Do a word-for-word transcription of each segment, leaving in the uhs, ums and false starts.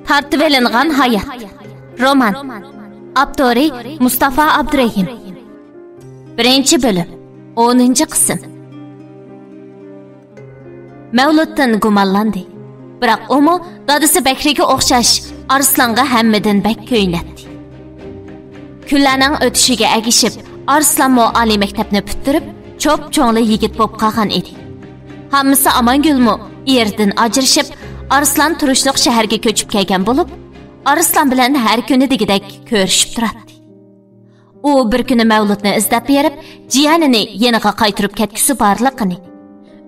تارتىۋېلىنغان ھايات. رومان. ئاپتورى مۇستافا ئابدۇرېھىم. بىرىنچى بۆلۈم. ئونىنچى قىسىم. مەۋلۇتتىن گۇمانلاندى. بىراق ئۇمۇ دادىسى بەكرىگە ئوخشاش ئارسلانغا ھەممىدىن بەك كۆيۈنەتتى. كۈنلەرنىڭ ئۆتۈشىگە ئەگىشىپ، ئارسلانمۇ ئالىي مەكتەپنى پۈتتۈرۈپ، چوپ-چوڭلا يىگىت بولۇپ قالغان ئىدى. ھاممىسى ئامانگۈلمۇ ئېرىدىن ئاجرىشىپ، ئارسلان تۇرۇشلۇق شەھەرگە كۆچۈپ كەلگەن بولۇپ، ئارسلان بىلەن ھەر كۈنى دېگۈدەك كۆرۈشۈپ تۇراتتى. ئۇ بىر كۈنى مەۋلۇتنى ئىزدەپ بېرىپ، جىيەنىنى يېنىغا قايتۇرۇپ كەتكۈسى بارلىقىنى،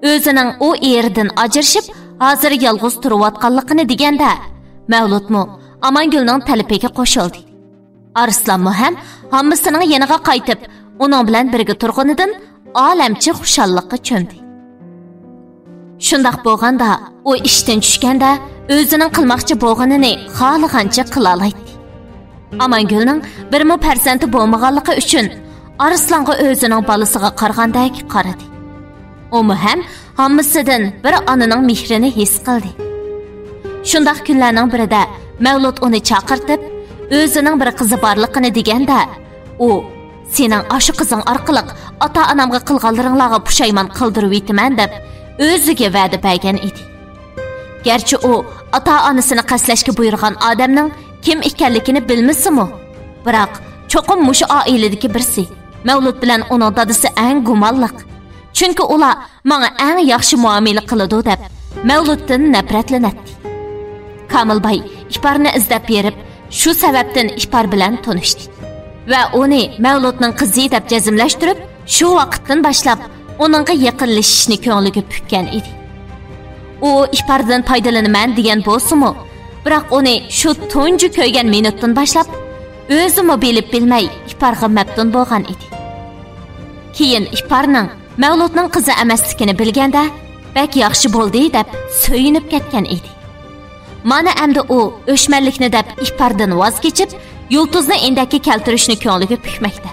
ئۆزىنىڭ ئۇ ئېرىدىن ئاجرىشىپ، ھازىر يالغۇز تۇرۇۋاتقانلىقىنى دېگەندە، مەۋلۇتمۇ ئامانگۈلنىڭ تەلىپىگە قوشۇلدى. ئارسلانمۇ ھەم ھاممىسىنىڭ يېنىغا قايتىپ، ئۇنىڭ بىلەن بىرگە تۇرغىنىدىن ئالەمچە خۇشاللىققا چۆمدى. شۇنداق بولغاندا، ئۇ ئىشتىن چۈشكەندە ئۆزىنىڭ قىلماقچى بولغىنىنى خالىغانچە قىلالايتتى. ئامانگۈلنىڭ بىرمۇ پەرزەنتى بولمىغانلىقى ئۈچۈن ئارسلانغا ئۆزىنىڭ بالىسىغا قارىغاندەك قارىدى. ئۇمۇ ھەم ھاممىسىدىن بىر ئانىنىڭ مېھرىنى ھېس قىلدى. شۇنداق كۈنلەرنىڭ بىرىدە مەۋلۇت ئۇنى چاقىرتىپ، ئۆزىنىڭ بىر قىزى بارلىقىنى دېگەندە، ئۇ، «سېنىڭ ئاشۇ قىزىڭ ئارقىلىق ئاتا-ئانامغا قىلغانلىرىڭلارغا پۇشايمان قىلدۇرۇۋېتىمەن» دەپ، ئۆزىگە ۋەدە بەرگەن ئىدى. گەرچە ئۇ ئاتا-ئانىسىنى قەستلەشكە بۇيرۇغان ئادەمنىڭ كىم ئىكەنلىكىنى بىلمىسىمۇ، بىراق چوقۇم مۇشۇ ئائىلىدىكى بىرسى، مەۋلۇت بىلەن ئۇنىڭ دادىسى ئەڭ گۇمانلىق. چۈنكى ئۇلار ماڭا ئەڭ ياخشى مۇئامىلە قىلىدۇ دەپ، مەۋلۇتتىن نەپرەتلىنەتتى. كامىلباي ئىپارنى ئىزدەپ بېرىپ، شۇ سەۋەبتىن ئىپار بىلەن تونۇشتى ۋە ئۇنى مەۋلۇتنىڭ قىزى دەپ جەزملەشتۈرۈپ، شۇ ۋاقىتتىن باشلاپ ئۇنىڭغا يېقىنلىشىشنى كۆڭلىگە پۈككەن ئىدى. ئۇ ئىپاردىن پايدىلىنىمەن دېگەن بولسىمۇ، بىراق ئۇنى شۇ تۇنجى كۆرگەن مىنۇتتىن باشلاپ، ئۆزىمۇ بىلىپ بىلمەي ئىپارغا مەپتۇن بولغان ئىدى. كېيىن ئىپارنىڭ مەۋلۇتنىڭ قىزى ئەمەسلىكىنى بىلگەندە، بەك ياخشى بولدى دەپ سۆيۈنۈپ كەتكەن ئىدى. مانا ئەمدى ئۇ ئۆچمەنلىكنى دەپ ئىپاردىن ۋاز كېچىپ، يۇلتۇزنى ئىندەككە كەلتۈرۈشنى كۆڭلىگە پۈكمەكتە.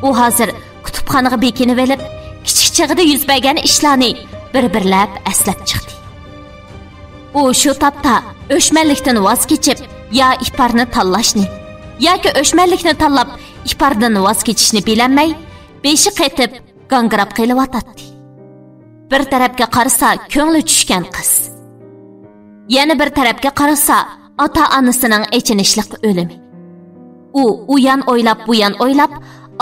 ئۇ ھازىر كۇتۇپخانىغا بېكىنىۋېلىپ، كىچىك چېغىدا يۈز بەرگەن ئىشلارنى بىر-بىرلەپ ئەسلەپ چىقتى. ئۇ شۇ تاپتا ئۆچمەنلىكتىن ۋاز كېچىپ، يا ئىپارنى تاللاشنى، ياكى ئۆچمەنلىكنى تاللاپ، ئىپاردىن ۋاز كېچىشنى بىلەلمەي، بېشى قېتىپ، گاڭگىراپ قېلىۋاتاتتى. بىر تەرەپكە قارىسا، كۆڭلى چۈشكەن قىز. يەنە بىر تەرەپكە قارىسا، ئاتا-ئانىسىنىڭ ئېچىنىشلىق ئۆلۈمى. ئۇ ئۇيان ئويلاپ، بۇيان ئويلاپ،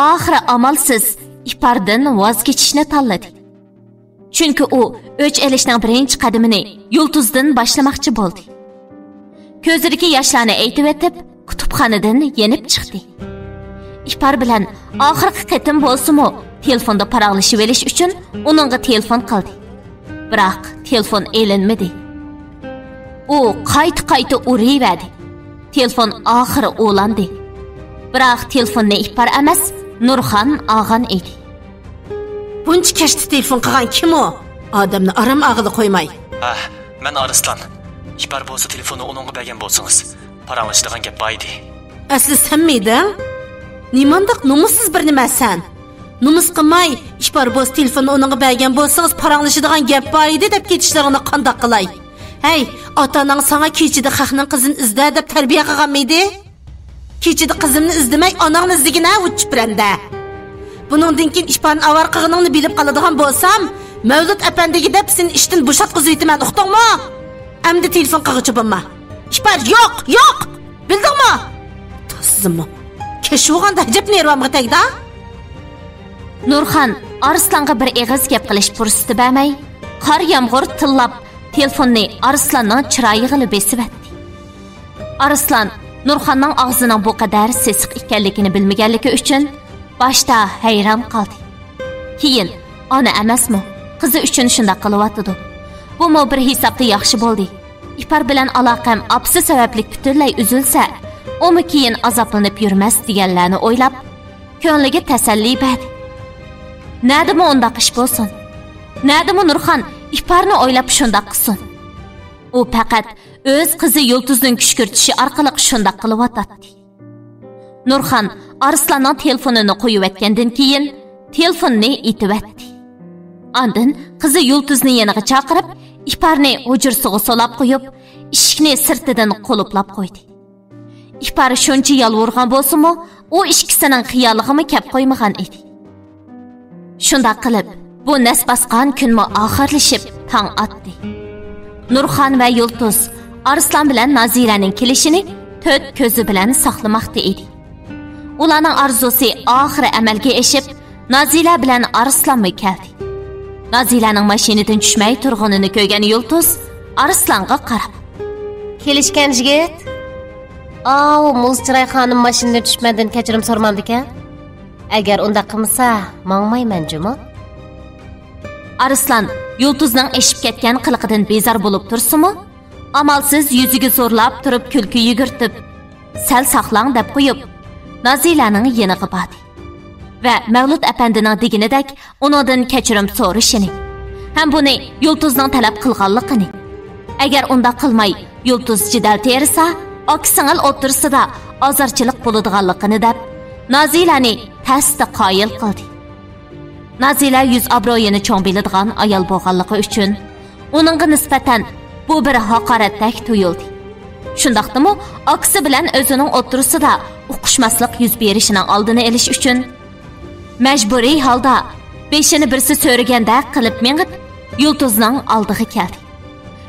ئاخىرى ئامالسىز ئىپاردىن ۋاز كېچىشنى تاللىدى. چۈنكى ئۇ ئۆچ ئېلىشنىڭ بىرىنچى قەدىمىنى يۇلتۇزدىن باشلىماقچى بولدى. كۆزىدىكى ياشلارنى ئېيتىۋېتىپ، كۇتۇپخانىدىن يېنىپ چىقتى. ئىپار بىلەن ئاخىرقى قېتىم بولسىمۇ، تېلېفوندا پاراڭلىشىۋېلىش ئۈچۈن ئۇنىڭغا تېلېفون قىلدى. بىراق تېلېفون ئېلىنمىدى. ئۇ قايتا-قايتا ئۇرۇۋەردى. تېلېفون ئاخىرى ئۇلاندى. بىراق تېلېفوننى ئىپار ئەمەس، نۇرخان ئالغان ئىدى. بۇنچە كەچتە تېلېفون قىلغان كىم ئۇ؟ ئادەمنى ئارام ئالغىلى قويماي. ھە، مەن ئارسلان. ئىپار بولسا تېلېفوننى ئۇنىڭغا بەرگەن بولسىڭىز، پاراڭلىشىدىغان گەپ بار ئىدى. ئەسلى سەنمىدىڭ؟ نېمانداق نومۇسسىز بىر نېمە سەن؟ نومۇس قىلماي، ئىپار بولسا تېلېفوننى ئۇنىڭغا بەرگەن بولسىڭىز، پاراڭلىشىدىغان گەپ بار ئىدى دەپ كېتىشلىرىڭنى قانداق قىلاي؟ ھەي، ئاتا-ئاناڭ ساڭا كېچىدە خەقنىڭ قىزىنى ئىزدە دەپ تەربىيە قىلغانمىدى؟ كېچىدە قىزىمنى ئىزدىمەي، ئاناڭنى ئىزدىگىنە ۋۇچ پىرەندە. بۇنىڭدىن كېيىن ئىپارنى ئاۋارە قىلغىنىڭنى بىلىپ قالىدىغان بولسام، مەۋلۇت ئەپەندىگە دەپ سېنى ئىشتىن بوشاتقۇزۇۋېتىمەن، ئۇقتۇڭمۇ؟ ئەمدى تېلېفون قىلغۇچى بولما. ئىپار، يوق، يوق! بىلدىڭمۇ؟ تازىمۇ. كەچ بولغاندا ئەجەب نېرۋامغا تەگدى. نۇرخان ئارسلانغا بىر ئېغىز گەپ قىلىش پۇرسىتى بەرمەي، قار يامغۇر تىللاپ، تېلېفوننى ئارسلاننىڭ چىرايىغىلا بېسىۋەتتى. ئارسلان نۇرخاننىڭ ئاغزىنىڭ بۇ قەدەر سېسىق ئىكەنلىكىنى بىلمىگەنلىكى ئۈچۈن باشتا ھەيران قالدى. كېيىن، ئانا ئەمەسمۇ؟ قىزى ئۈچۈن شۇنداق قىلىۋاتىدۇ. بۇمۇ بىر ھېسابتا ياخشى بولدى. ئىپار بىلەن ئالاقەم ئاپىسى سەۋەبلىك پۈتۈنلەي ئۈزۈلسە، ئۇمۇ كېيىن ئازابلىنىپ يۈرمەس دېگەنلەرنى ئويلاپ، كۆڭلىگە تەسەللى بەردى. نەدىمۇ ئۇنداق ئىش بولسۇن؟ نەدىمۇ نۇرخان ئىپارنى ئويلاپ شۇنداق قىلسۇن؟ ئۇ پەقەت ئۆز قىزى يۇلتۇزنىڭ كۈشكۈرتۈشى ئارقىلىق شۇنداق قىلىۋاتاتتى. نۇرخان ئارسلاننىڭ تېلېفونىنى قويۇۋەتكەندىن كېيىن، تېلېفوننى ئېتىۋەتتى. ئاندىن قىزى يۇلتۇزنى يېنىغا چاقىرىپ، ئىپارنى ھۇجرىسىغا سولاپ قويۇپ، ئىشىكنى سىرتىدىن قۇلۇپلاپ قويدى. ئىپار شۇنچە يالۋۇرغان بولسىمۇ، ئۇ ئىككىسىنىڭ خىيالىغىمۇ كەپ قويمىغان ئىدى. شۇنداق قىلىپ، بۇ نەس باسقان كۈنمۇ ئاخىرلىشىپ، تاڭ ئاتتى. نۇرخان ۋە يۇلتۇز ئارسلان بىلەن نازىلەنىڭ كېلىشىنى تۆت كۆزى بىلەن ساقلىماقتا ئىدى. ئۇلارنىڭ ئارزۇسى ئاخىرى ئەمەلگە ئېشىپ، نازىلە بىلەن ئارسلانمۇ كەلدى. نازىلەنىڭ ماشىنىدىن چۈشمەي تۇرغىنىنى كۆرگەن يۇلتۇز ئارسلانغا قاراپ: «كېلىشكەن يىگىت. ئاۋۇ مۇز چىراي خانىم ماشىنىدىن چۈشۈپ مەندىن كەچۈرۈم سورىمامدىكەن. ئەگەر ئۇنداق قىلمىسا، ماڭمايمەن جۇمۇ.» ئارسلان يۇلتۇزنىڭ ئېشىپ كەتكەن قىلىقىدىن بىزار بولۇپ تۇرسىمۇ، ئامالسىز يۈزىگە زورلاپ تۇرۇپ كۈلكە يۈگۈرتۈپ، «سەل ساقلاڭ» دەپ قويۇپ، نازىلەنىڭ يېنىغا باردى ۋە مەۋلۇت ئەپەندىنىڭ دېگىنىدەك ئۇنىڭدىن كەچۈرۈم سورىشىنى ھەم بۇنى يۇلتۇزنىڭ تەلەپ قىلغانلىقىنى، ئەگەر ئۇنداق قىلماي يۇلتۇز جېدەل تېرىسا، ئاكا-سىڭىل ئوتتۇرىسىدا ئازارچىلىق بولىدىغانلىقىنى دەپ، نازىلەنى تەستە قايىل قىلدى. نازىلە يۈز ئابرۇيىنى چوڭ بىلىدىغان ئايال بولغانلىقى ئۈچۈن، ئۇنىڭغا نىسبەتەن بۇ بىر ھاقارەتتەك تۇيۇلدى. شۇنداقتىمۇ ئاكىسى بىلەن ئۆزىنىڭ ئوتتۇرىسىدا ئۇقۇشماسلىق يۈز بېرىشىنىڭ ئالدىنى ئېلىش ئۈچۈن، مەجبۇرىي ھالدا بېشىنى بىرسى سۆرىگەندەك قىلىپ مېڭىپ، يۇلتۇزنىڭ ئالدىغا كەلدى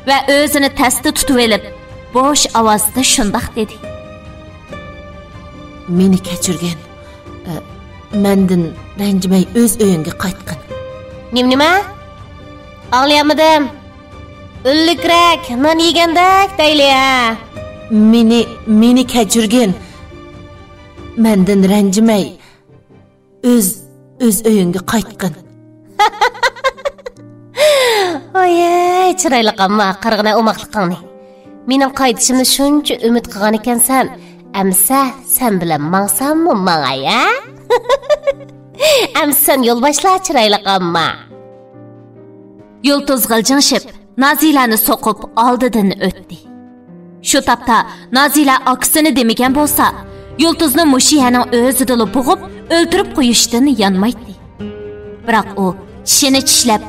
ۋە ئۆزىنى تەستە تۇتۇۋېلىپ، بوش ئاۋازدا شۇنداق دېدى: «مېنى كەچۈرگىن. ئە، مەندىن رەنجىمەي ئۆز ئۆيۈڭگە قايتقىن.» «نېمە، نېمە؟ ئاڭلىيالمىدىم. ئۆلۈكرەك نان يېگەندەك دەيلى، ھە؟» «مېنى، مېنى كەچۈرگىن. مەندىن رەنجىمەي ئۆز، ئۆز ئۆيۈڭگە قايتقىن.» «ھويەي، چىرايلىق ئامما، قارىغىنە ئوماقلىقىڭنى. مېنىڭ قايتىشىمنى شۇنچە ئۈمىد قىلغان ئىكەنسەن، ئەمىسە سەن بىلەن ماڭساممۇ ماڭاي، ھە؟» «ئەمىسە سەن يول باشلا، چىرايلىق ئامما.» يۇلتۇز غىلجىڭشىپ، نازىلەنى سوقۇپ ئالدىدىن ئۆتتى. شۇ تاپتا نازىلە ئاكىسىنى دېمىگەن بولسا، يۇلتۇزنى مۇشۇ يەرنىڭ ئۆزىدىلا بوغۇپ، ئۆلتۈرۈپ قويۇشتىن يانمايتتى. بىراق ئۇ چىشىنى چىشلەپ،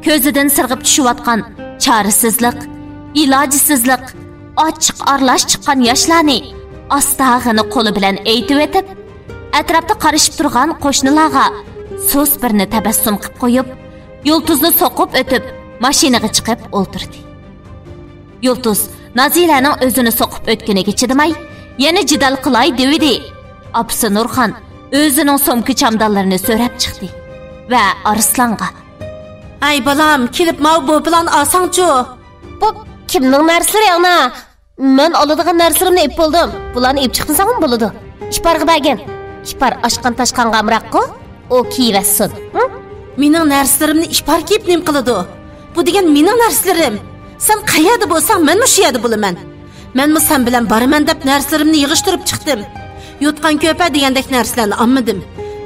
كۆزىدىن سىرغىپ چۈشۈۋاتقان چارىسىزلىق، ئىلاجسىزلىق، ئاچچىق ئارىلاش چىققان ياشلارنى ئاستاغىنا قولى بىلەن ئېيتىۋېتىپ، ئەتراپتا قارىشىپ تۇرغان قوشنىلارغا سۇس بىرنى تەبەسسۇم قىپ قويۇپ، يۇلتۇزنى سوقۇپ ئۆتۈپ، ماشىنىغا چىقىپ ئولتۇردى. يۇلتۇز نازىلەنىڭ ئۆزىنى سوقۇپ ئۆتكىنىگە چىدىماي، يەنە جېدەل قىلاي دېۋىدى. ئاپىسى نۇرخان ئۆزىنىڭ سومكا چامدانلىرىنى سۆرەپ چىقتى ۋە ئارسلانغا: «ئەي بالام، كېلىپ ماۋۇ بوپىلارنى ئالساڭچۇ.» «بۇ كىمنىڭ نەرسىلىرى ئانا؟ مەن ئالىدىغان نەرسىلىرىمنى ئېلىپ بولدۇم. بۇلارنى ئېلىپ چىقمىساڭمۇ بولىدۇ. ئىپارغا بەرگىن. ئىپار ئاشقان تاشقانغا ئامراققۇ، ئۇ كىيىۋەتسۇن. ھە؟» «مېنىڭ نەرسىلىرىمنى ئىپار كىيىپ نېمە قىلىدۇ؟ بۇ دېگەن مېنىڭ نەرسىلىرىم. سەن قەيەردە بولساڭ، مەنمۇ شۇ يەردە بولىمەن. مەنمۇ سەن بىلەن بارىمەن دەپ نەرسىلىرىمنى يىغىشتۇرۇپ چىقتىم. يوتقان كۆپە دېگەندەك نەرسىلەرنى ئالمىدىم.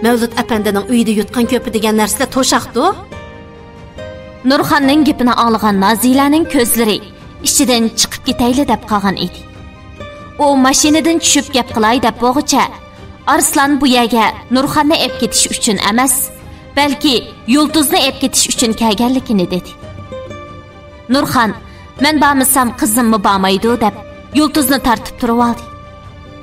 مەۋلۇت ئەپەندىنىڭ ئۆيىدە يوتقان كۆپە دېگەن نەرسىلەر توشاقتۇ.» نۇرخاننىڭ گېپىنى ئاڭلىغان نازىلەنىڭ كۆزلىرى ئىچىدىن چىقىپ كېتەيلى دەپ قالغان ئىدى. ئۇ ماشىنىدىن چۈشۈپ گەپ قىلاي دەپ بولغۇچە، ئارسلان بۇ يەرگە نۇرخاننى ئېلىپ كېتىش ئۈچۈن ئەمەس، بەلكى يۇلتۇزنى ئېلىپ كېتىش ئۈچۈن كەلگەنلىكىنى دېدى. نۇرخان، «مەن بارمىسام، قىزىممۇ بارمايدۇ» دەپ، يۇلتۇزنى تارتىپ تۇرۇۋالدى.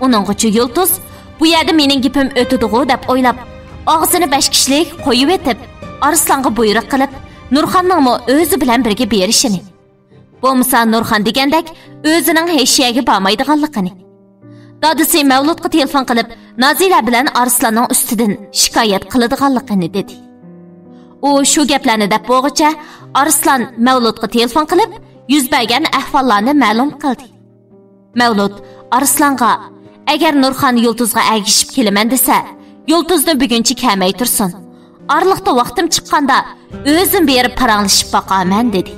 ئۇنىڭغىچە يۇلتۇز، «بۇ يەردە مېنىڭ گېپىم ئۆتىدىغۇ» دەپ ئويلاپ، ئاغزىنى بەش كىشىلىك قويۇۋېتىپ، ئارسلانغا بۇيرۇق قىلىپ، نۇرخاننىڭمۇ ئۆزى بىلەن بىرگە بېرىشىنى، بولمىسا نۇرخان دېگەندەك ئۆزىنىڭ ھېچ يەرگە بارمايدىغانلىقىنى، دادىسى مەۋلۇتقا تېلېفون قىلىپ، نازىلە بىلەن ئارسلاننىڭ ئۈستىدىن شىكايەت قىلىدىغانلىقىنى دېدى. ئۇ شۇ گەپلەرنى دەپ بولغۇچە، ئارسلان مەۋلۇتقا تېلېفون قىلىپ، يۈز بەرگەن ئەھۋاللارنى مەلۇم قىلدى. مەۋلۇت ئارسلانغا، «ئەگەر نۇرخان يۇلتۇزغا ئەگىشىپ كېلىمەن دېسە، يۇلتۇزنى بۈگۈنچە كەلمەي تۇرسۇن. ئارىلىقتا ۋاقتىم چىققاندا ئۆزۈم بېرىپ پاراڭلىشىپ باقارمەن» دېدى.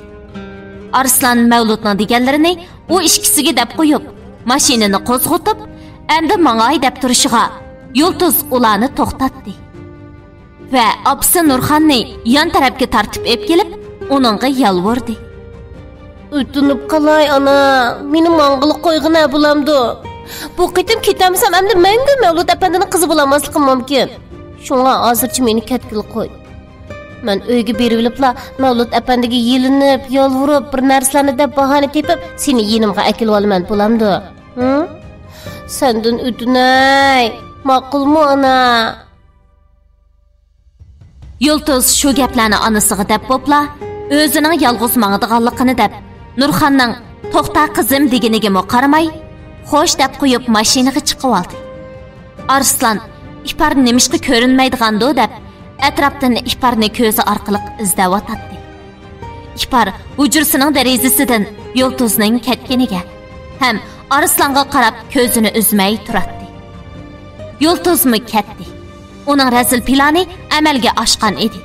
ئارسلان مەۋلۇتنىڭ دېگەنلىرىنى ئۇ ئىككىسىگە دەپ قويۇپ، ماشىنىنى قوزغىتىپ، ئەمدى ماڭاي دەپ تۇرۇشىغا، يۇلتۇز ئۇلارنى توختاتتى ۋە ئاپىسى نۇرخاننى يان تەرەپكە تارتىپ ئېلىپ كېلىپ، ئۇنىڭغا يالۋۇردى. «ئۆتۈنۈپ قالاي، ئانا، مېنى ماڭغىلى قويغىنە بولامدۇ؟ بۇ قېتىم كېتەلمىسەم، ئەمدى مەڭگۈ مەۋلۇت ئەپەندىنىڭ قىزى بولالماسلىقىم مۇمكىن. شۇڭا ھازىرچە مېنى كەتكىلى قوي.» مەن ئۆيگە بېرىۋېلىپلا، مەۋلۇت ئەپەندىگە يېلىنىپ، يالۋۇرۇپ، بىر نەرسىلەرنى دەپ باھانە تېپىپ، سېنى يېنىمغا ئەكېلىۋالىمەن، بولامدۇ؟ ھە؟ سەندىن ئۆتۈنەي، ماقۇلمۇ، ئانا؟ يۇلتۇز شۇ گەپلەرنى ئانىسىغا دەپ بوپلا، ئۆزىنىڭ يالغۇز ماڭىدىغانلىقىنى دەپ، نۇرخاننىڭ «توختا، قىزىم» دېگىنىگىمۇ قارىماي، «خوش» دەپ قويۇپ، ماشىنىغا چىقىۋالدى. ئارسلان ئىپار نېمىشقا كۆرۈنمەيدىغاندۇ دەپ، ئەتراپتىن ئىپارنى كۆزى ئارقىلىق ئىزدەۋاتاتتى. ئىپار ھۇجرىسىنىڭ دېرىزىسىدىن يۇلتۇزنىڭ كەتكىنىگە ھەم ئارسلانغا قاراپ كۆزىنى ئۈزمەي تۇراتتى. يۇلتۇزمۇ كەتتى. ئۇنىڭ رەزىل پىلانى ئەمەلگە ئاشقان ئىدى.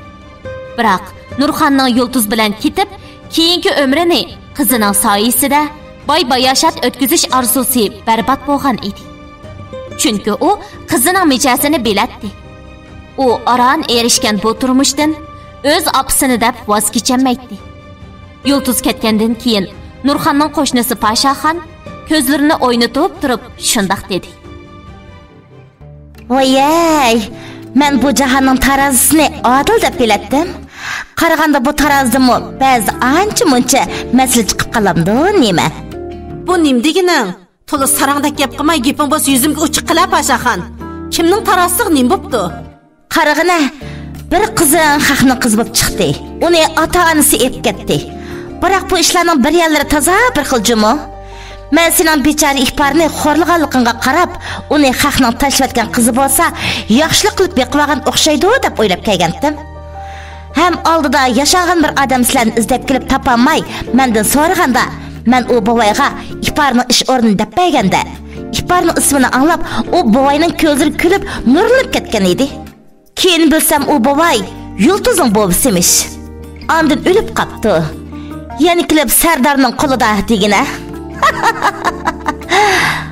بىراق، نۇرخاننىڭ يۇلتۇز بىلەن كېتىپ، كېيىنكى ئۆمرىنى قىزىنىڭ سايىسىدە باي-باياشات ئۆتكۈزۈش ئارزۇسى بەربات بولغان ئىدى. چۈنكى ئۇ قىزىنىڭ مىجەزىنى بىلەتتى. ئۇ ئاران ئېرىشكەن بۇ تۇرمۇشتىن ئۆز ئاپىسىنى دەپ ۋاز كېچەلمەيتتى. يۇلتۇز كەتكەندىن كېيىن، نۇرخاننىڭ قوشنىسى پاشاخان كۆزلىرىنى ئوينىتىپ تۇرۇپ شۇنداق دېدى. ۋايەي، مەن بۇ جاھاننىڭ تارازىسىنى ئادىل دەپ بىلەتتىم. قارىغاندا بۇ تارازىدىمۇ بەزى ئانچە-مۇنچە مەسىلە چىقىپ قالامدۇ نېمە؟ بۇ نېمە دېگىنىڭ؟ تولا ساراڭدەك گەپ قىلماي، گېپىڭ بولسا يۈزۈمگە ئوچۇق قىلە، پاشاخان. كىمنىڭ تارازىسىغا نېمە بوپتۇ؟ قارىغىنە، بىر قىزىڭ خەقنىڭ قىزى بولۇپ چىقتى. ئۇنى ئاتا-ئانىسى ئېلىپ كەتتى. بىراق بۇ ئىشلارنىڭ بىر يەرلىرى تازا بىر خىل جۇمۇ. مەن سېنىڭ بىچارە ئىپارنى خورلىغانلىقىڭغا قاراپ، ئۇنى خەقنىڭ تاشلىۋەتكەن قىزى بولسا، ياخشىلىق قىلىپ بېقىۋالغان ئوخشايدۇ دەپ ئويلاپ كەلگەنتىم. ھەم ئالدىدا ياشانغان بىر ئادەم سىلەرنى ئىزدەپ كېلىپ تاپالماي، مەندىن سورىغاندا، مەن ئۇ بوۋايغا ئىپارنىڭ ئىش ئورنىنى دەپ بەرگەندە، ئىپارنىڭ ئىسمىنى ئاڭلاپ، ئۇ بوۋاينىڭ كۆزلىرى كۈلۈپ، نۇرلىنىپ كەتكەن ئىدى. كېيىن بىلسەم، ئۇ بوۋاي يۇلتۇزنىڭ بوۋىسىمىش. ئاندىن ئۆلۈپ قاپتۇ. يەنە كېلىپ سەردارنىڭ قولىدا دېگىنە.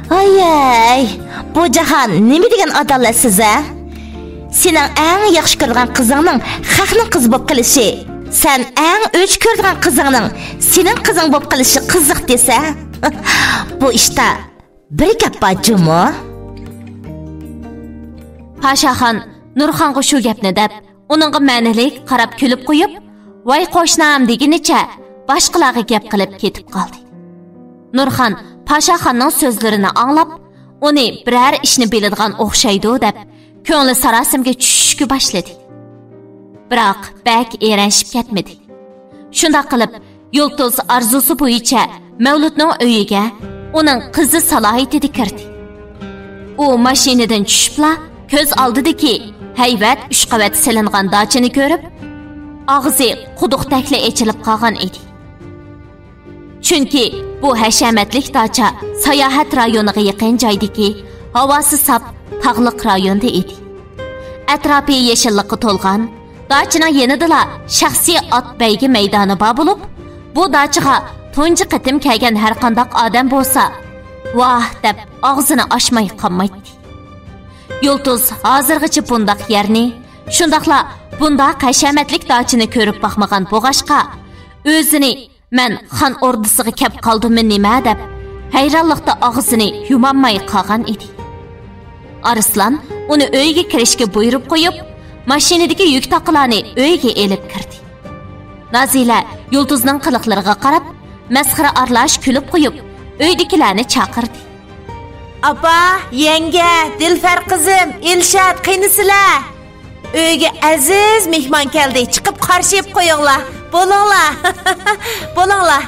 ھايەي، بۇ جاھان نېمە دېگەن ئادالەتسىز ھە؟ سېنىڭ ئەڭ ياخشى كۆرىدىغان قىزىڭنىڭ خەقنىڭ قىزى بولۇپ قېلىشى، سەن ئەڭ ئۆچ كۆرىدىغان قىزىڭنىڭ سېنىڭ قىزىڭ بولۇپ قېلىشى قىزىق دېسە. بۇ ئىشتا بىر گەپ بار جۇمۇ. پاشاخان نۇرخانغا شۇ گەپنى دەپ، ئۇنىڭغا مەنىلىك قاراپ كۈلۈپ قويۇپ، ۋاي قوشنام دېگىنىچە باشقىلارغا گەپ قىلىپ كېتىپ قالدى. نۇرخان پاشاخاننىڭ سۆزلىرىنى ئاڭلاپ، ئۇنى بىرەر ئىشنى بىلىدىغان ئوخشايدۇ دەپ، كۆڭلى ساراسىمىگە چۈشۈشكە باشلىدى. بىراق بەك ئېرەنشىپ كەتمىدى. شۇنداق قىلىپ، يۇلتۇز ئارزۇسى بويىچە مەۋلۇتنىڭ ئۆيىگە ئۇنىڭ قىزى سالاھىيىتىدە كىردى. ئۇ ماشىنىدىن چۈشۈپلا كۆز ئالدىدىكى ھەيۋەت ئۈچ قەۋەت سېلىنغان داچىنى كۆرۈپ، ئاغزى قۇدۇقتەكلا ئېچىلىپ قالغان ئىدى. چۈنكى بۇ ھەشەمەتلىك داچا ساياھەت رايونىغا يېقىن جايدىكى، ھاۋاسى ساپ تاغلىق رايوندا ئىدى. ئەتراپى يېشىللىققا تولغان، داچىنىڭ يېنىدىلا شەخسىي ئات بەيگە مەيدانى بار بولۇپ، بۇ داچىغا تۇنجى قېتىم كەلگەن ھەرقانداق ئادەم بولسا، ۋاھ دەپ ئاغزىنى ئاچماي قالمايتتى. يۇلتۇز ھازىرغىچە بۇنداق يەرنى، شۇنداقلا بۇنداق ھەشەمەتلىك داچىنى كۆرۈپ باقمىغان بولغاچقا، ئۆزىنى «مەن خان ئوردىسىغا كەپ قالدىممۇ نېمە؟» دەپ، ھەيرانلىقتا ئاغزىنى يۇمالماي قالغان ئىدى. ئارسلان ئۇنى ئۆيگە كىرىشكە بۇيرۇپ قويۇپ، ماشىنىدىكى يۈك تاقىلارنى ئۆيگە ئېلىپ كىردى. نازىلە يۇلتۇزنىڭ قىلىقلىرىغا قاراپ، مەسخىرە ئارىلاش كۈلۈپ قويۇپ، ئۆيدىكىلەرنى چاقىردى. ئاپا، يەڭگە، دىلفەر قىزىم، ئىلشات، قېنى سىلەر؟ ئۆيگە ئەزىز مېھمان كەلدى، چىقىپ قارشى ئېلىپ قويۇڭلار. بولۇڭلار. بولۇڭلار.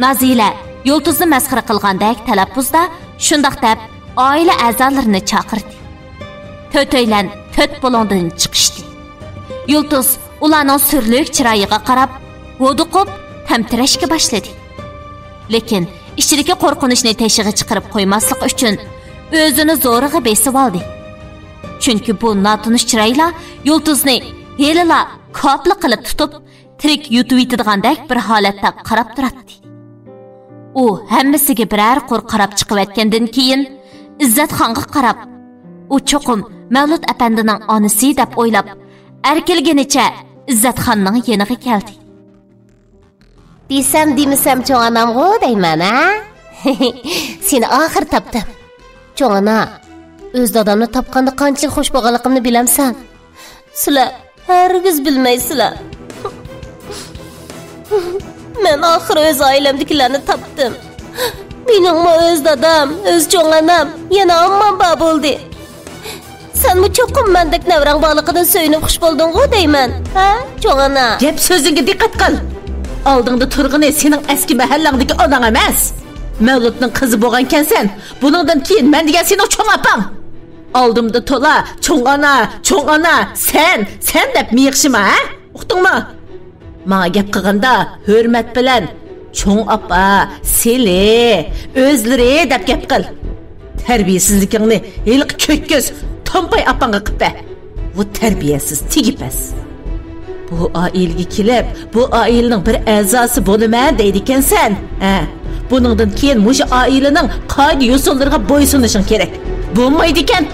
نازىلە يۇلتۇزنى مەسخىرە قىلغاندەك تەلەپپۇزدا شۇنداق دەپ، ئائىلە ئەزالىرىنى چاقىردى. تۆتەيلەن تۆت بۇلۇڭدىن چىقىشتى. يۇلتۇز ئۇلارنىڭ سۈرلۈك چىرايىغا قاراپ، ھودۇقۇپ، تەمتىرەشكە باشلىدى. لېكىن ئىچىدىكى قورقۇنچنى تېشىغا چىقىرىپ قويماسلىق ئۈچۈن، ئۆزىنى زورىغا بېسىۋالدى. چۈنكى بۇ ناتونۇش چىرايلار يۇلتۇزنى ھېلىلا كاپلا قىلىپ تۇتۇپ، تىرىك يۇتۇۋېتىدىغاندەك بىر ھالەتتە قاراپ تۇراتتى. ئۇ ھەممىسىگە بىرەر قۇر قاراپ چىقىۋەتكەندىن كېيىن، ئىززەتخانغا قاراپ، ئۇ چوقۇم مەۋلۇت ئەپەندىنىڭ ئانىسى دەپ ئويلاپ، ئەركىلىگىنىچە ئىززەتخاننىڭ يېنىغا كەلدى. دېسەم دېمىسەم چوڭ ئانامغۇ دەيمەن ھە؟ سېنى ئاخىرى تاپتىم. چوڭ ئانا، ئۆز دادامنى تاپقاندا قانچىلىك خوش بولغانلىقىمنى بىلەمسەن؟ سىلەر ھەرگىز بىلمەيسىلەر. مەن ئاخىرى ئۆز ئائىلەمدىكىلەرنى تاپتىم. مېنىڭمۇ ئۆز دادام، ئۆز چوڭ ئانام، يەنە ئاممام بار بولدى. سەنمۇ چوقۇم مەندەك نەۋرەڭ بارلىقىدىن سۆيۈنۈپ خۇش بولدۇڭغۇ دەيمەن، ھە، چوڭ ئانا؟ گەپ سۆزۈڭگە دىققەت قىل. ئالدىڭدا تۇرغىنى سېنىڭ ئەسكى مەھەللەڭدىكى ئاناڭ ئەمەس. مەۋلۇتنىڭ قىزى بولغانكەنسەن، بۇنىڭدىن كېيىن مەن دېگەن سېنىڭ چوڭ ئاپاڭ. ئالدىمدا تولا چوڭ ئانا، چوڭ ئانا، سەن، سەن دەپ مېيىقشىما، ھە؟ ئۇقتۇڭمۇ؟ ماڭا گەپ قىلغاندا ھۆرمەت بىلەن چوڭ ئاپا، سىلى، ئۆزلىرى دەپ گەپ قىل. تەربىيەسىزلىكىڭنى ھېلىقى كۆككۆز تومپاي ئاپاڭغا قىلىپ بەر. بۇ تەربىيەسىز، تېگى پەس. بۇ ئائىلىگە كېلىپ، بۇ ئائىلىنىڭ بىر ئەزاسى بولىمەن دەيدىكەنسەن، ھە؟ بۇنىڭدىن كېيىن مۇشۇ ئائىلىنىڭ قائىدە-يوسۇنلىرىغا بويسۇنۇشۇڭ كېرەك. بولمايدىكەن،